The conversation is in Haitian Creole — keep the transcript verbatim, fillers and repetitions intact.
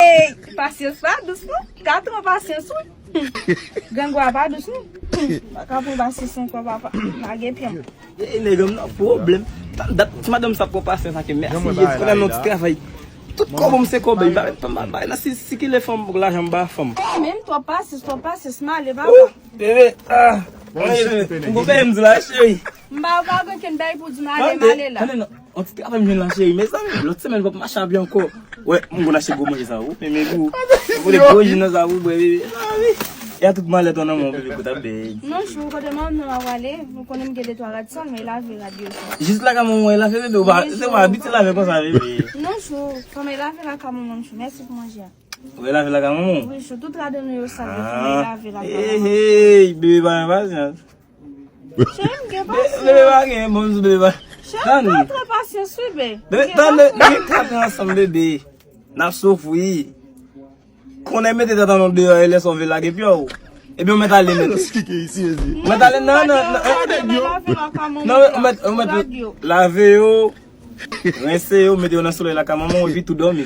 Ey, pasyans pa dous non. Katran pasyans wi. Grangou a pa dous non. Pa ka pran pasyans ankò papa. Lage pye m. Ey nèg m nan pwoblèm. Tann dat ti madanm sa pran pasyans ak mèsi Jezi. Konnen nan ti travay. Tout kòb m se kòb. Bay nan sikile fanm lajan m ba fanm. Menm twòp pasyans, twòp pasyans, m ale papa. Bebe, ah. M gon bagay m di la cheri. M pa pa gen kenn bagay pou di m ale, m ale la. On ti travay m jwenn la cheri. Mezanmi, lòt semèn w ap mache avè ankò. Wè, m konn achte gwo manje sa ou. Men men pou ou. Ou de gwo ji nan sa ou bwè bebe. E a tout malèt an nan men w bebe kout ap bèy. Non chou, kote manman w ap ale, ou konnen m gen de twa rad sal, men lave rad yo. Jis lakay manman w lave bebe, ou pa, se ou pa abitye lave konsa bebe. Non chou, fò m lave lakay manman m chou. Mèsi pou manje a. Ou lave lakay manman w? Wi chou, tout rad nou yo sal, fò m lave lakay manman m. Hey, bebe pa gen pasyans. Cheri m gen pasyans. Bebe pa gen bon sou bebe pa. Cheri m pa trè pasyans wi be. Bebe tande, nou gen kat an ansanm bebe. N ap soufri. Konnen mete tèt an nou deyò e lè sa w vle lage pye w. Epi w mèt ale mèt. Ou mèt ale nan nan nan. Nan ou mèt ou mèt lave yo. Rense yo, mete yo nan solèy lakay manman w epi tou dòmi.